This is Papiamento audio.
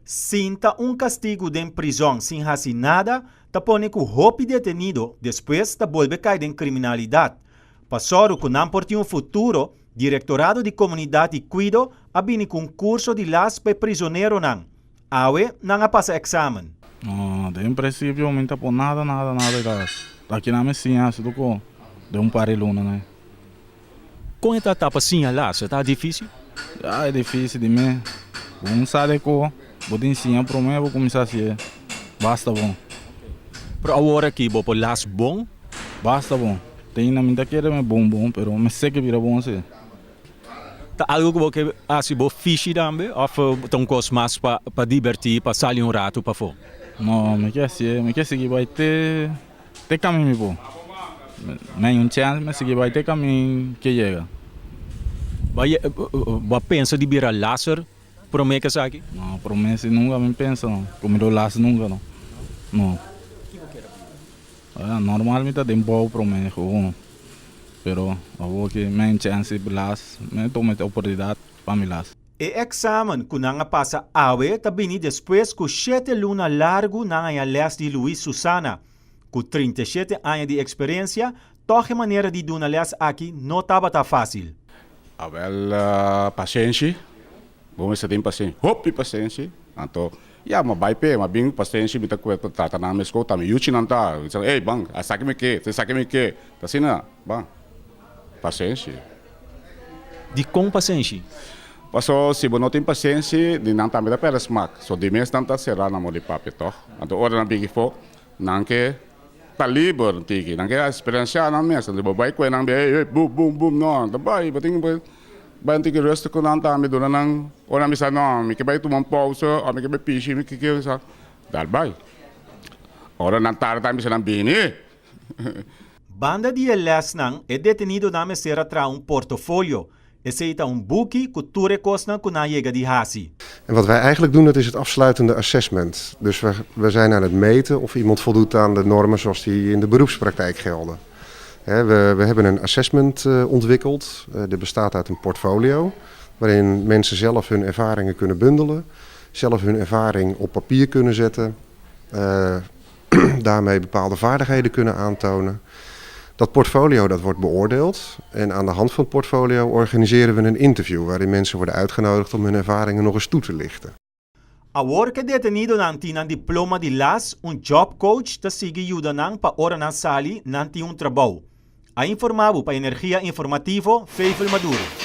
Sinta un kastigu den prizòn sin hasi nada ta pone ku hopi detenido despues ta bolbe kai den kriminalidat. Pa sòru ku nan por tin un futuro, Direktorado di Komunidat i Kuido a bini ku un kurso di las pa e prizoneronan. Awe nan a pasa eksamen. No, den prinsipio mi ta por nada, nada, nada di las. Aki nan mi siña hasi tuko den un par di luna nan. Kon e ta ta pa siña las? E ta difísil? Ya, e difísil di mi. Bo no sa de ko bo tin siña promé bo kuminsá hasié. Basta bon. Pero awor aki bo por las bon? Basta bon. Te ainda mi ta kere mi bon bon, pero mi sé ke bira bon si. Ta algu ku bo ke hasi bo fishi tambe òf ta un kos mas pa pa dibertí, pa sali un ratu pafó? No, mi ke hasié, mi ke sigui bai te te kamin mi por. Mi hay un chèns mi sigui bai te kamin ke yega. Bo a pensa di bira laser promé ke esaki? No, promé si nunka mi pensa no, ku mi lo las nunka no. No. Kiko keda bira? Normal mi ta den bou promé gewoon. Pero awor ki mi haña chèns di las, mi a tuma e oportunidat pa mi las. E eksamen ku nan a pasa awe ta bini despues ku shete luna largu nan haña lès di Luis Susana. Ku 37 aña di eksperensia, tòg e manera di duna lès aki no tabata fásil. Awèl pasenshi, bo mester tin pasenshi, hopi pasenshi, anto ya mi a bai p'e, mi a bin ku pasenshi, mi ta kue ta trata nan meskos, ta mi yuchinan ta, mi sa ey ban, esaki mi ke, esaki mi ke, ta asina, ban, pasenshi. Dikon pasenshi? Paso si bo no tin pasenshi, di nan tambe ta pèrdè smak, so di mes nan ta será nan modo di papia tòg, anto ora nan bini afó, Nan ke ta liber tiki, nan ke experiencia nan mes. Bo bai kue nan ey ey bum bum bum no, ta bai bo tin ku bai un tiki rustig ku nan tambe duna nan ora nan bisa no mi ke bai tuma un pausa of mi ke bai pishi mi ke ke sa dal bai. Ora nan tarda tambe bisa nan bini. Banda di e lèsnan e detenidonan mester a traha un portofolio. Esei ta un buki ku tur e kosnan ku nan a yega di hasi. En wat wij eigenlijk doen, dat is het afsluitende assessment. Dus we, we zijn aan het meten of iemand voldoet aan de normen zoals die in de beroepspraktijk gelden. We, we hebben een assessment eh, ontwikkeld. Uh, dit bestaat uit een portfolio waarin mensen zelf hun ervaringen kunnen bundelen, zelf hun ervaring op papier kunnen zetten, uh, daarmee bepaalde vaardigheden kunnen aantonen. Dat portfolio dat wordt beoordeeld en aan de hand van het portfolio organiseren we een interview waarin mensen worden uitgenodigd om hun ervaringen nog eens toe te lichten. Awor ku e detenidonan tin nan diploma di las, un jobcoach ta sigui yuda nan pa ora nan sali nan tin un trabou. A informa bo pa Energia Informativo, Feifel Maduro.